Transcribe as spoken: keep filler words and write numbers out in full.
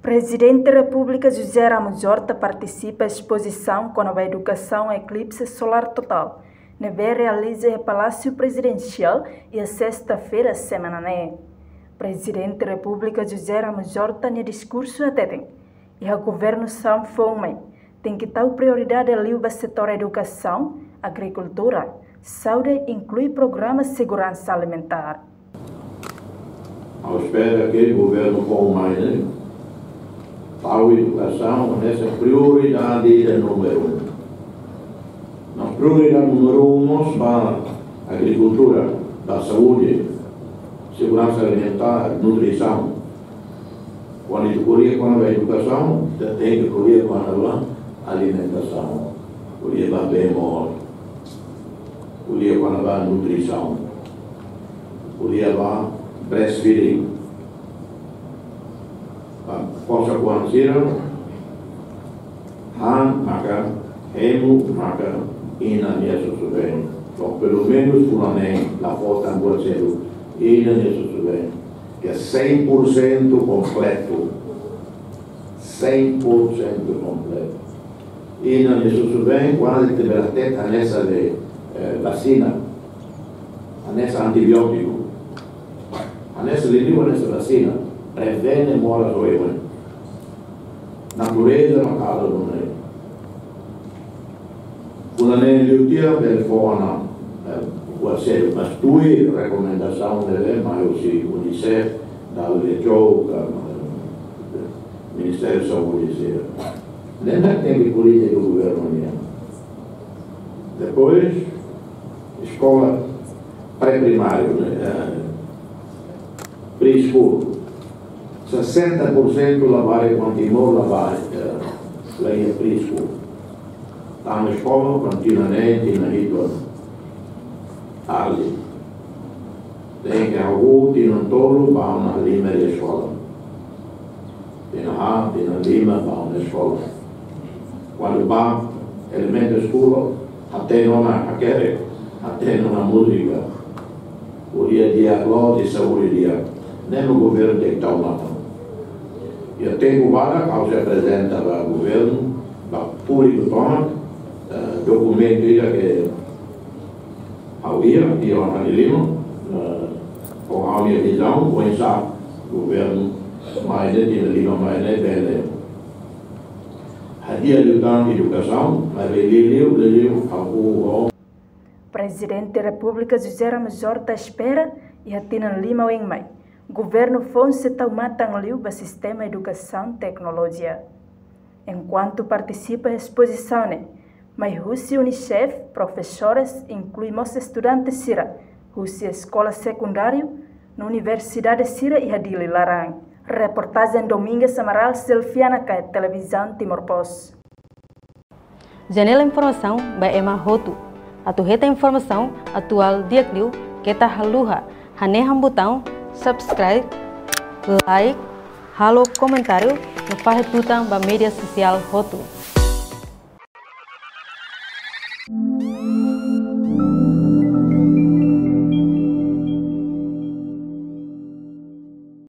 Prezidente Repúblika José Ramos Horta partisipa espozisaun kona-ba edukasaun eklipse solár totál, ne'ebé realiza iha Palásiu Prezidensiál iha sesta-feira semana ne'e. Prezidente Repúblika José Ramos Horta nia diskursu hateten, iha governasaun foun mai, tenke tau prioridade liu ba setór edukasaun, agrikultura, saúde, inklui programa seguransa alimentár. Ha'u espera ke governu foun mai ne'e tau edukasaun hanesan prioridade ida númeru um. No prioridade númeru um mós ba agrikultura, ba saúde, seguransa alimentár, nutrisaun. Kuandu ita ko'alia kona-ba edukasaun, ita tenke ko'alia kona-ba alimentasaun. Ko'alia ba bee moos. Ko'alia kona-ba nutrisaun. Ko'alia ba breastfeeding. Ba kosa-kuan sira, han maka, hemu maka inan nia susubeen. To'o pelumenus fulan neen, la fó tan buat seluk, inan nia susubeen. Ke cem por cento kompletu. Cem por cento kompletu. Inan nia susubeen, kuandu ita bele hateten hanesan, eh, vasina. Hanesan antibiótiku. Hanesan liuliu hanesan vasina. Prevene moras oioin. Natureza maka halo duni. Fulan neen liu tiha bele fó ona, eh, buat seluk, mas tuir rekomendasaun ne'ebé mai husi UNICEF, W H O, ka, eh, Ministériu Saúde sira. Ne'e tenke polítika governu nian. Depois, eskola pré-primáriu, ne'e, eh, preschool. Sessenta por cento labarik oan Timor la bá, eh, la iha preschool. Tanba eskola, kuandu tinan neen, tinan hitu, early. Tenke hahú tinan tolu, bá ona lima iha eskola. Tinan haat, tinan lima, bá ona eskola. Kuandu bá elementu school, hatene ona hakerek, hatene ona múzika. Ko'alia di'ak loos, saúde di'ak. Ne'e mak governu tenke tau matan. Iha tempu badak, ha'u sei aprezenta ba governu, ba públiku tomak, eh, dokumentu ida ke ha'u iha, iha ona nia liman, eh, ho ha'u-nia vizaun, oinsá governu mai ne'e, tinan lima mai ne'e, bele hadi'a liután edukasaun, maibé liuliu, liuliu, ha'u ho Prezidente Repúblika José Ramos Horta espera, iha tinan lima oin mai, governu foun sei tau matan liu ba sistema edukasaun teknolojia. Enkuantu partisipa espozisaun ne'e, mai husi UNICEF, profesores, inklui mós estudante sira husi eskola sekundáriu no universidade sira iha Dili laran. Reportajen Domingas Amaral, Selfiana Kaet, Televizaun Timor Post. Janela informasaun ba ema hotu. Atu hetan informasaun atuál di'ak liu, keta haluha hanehan butaun subscribe, like, halo komentáriu, no fahe tutan ba média sosiál hotu.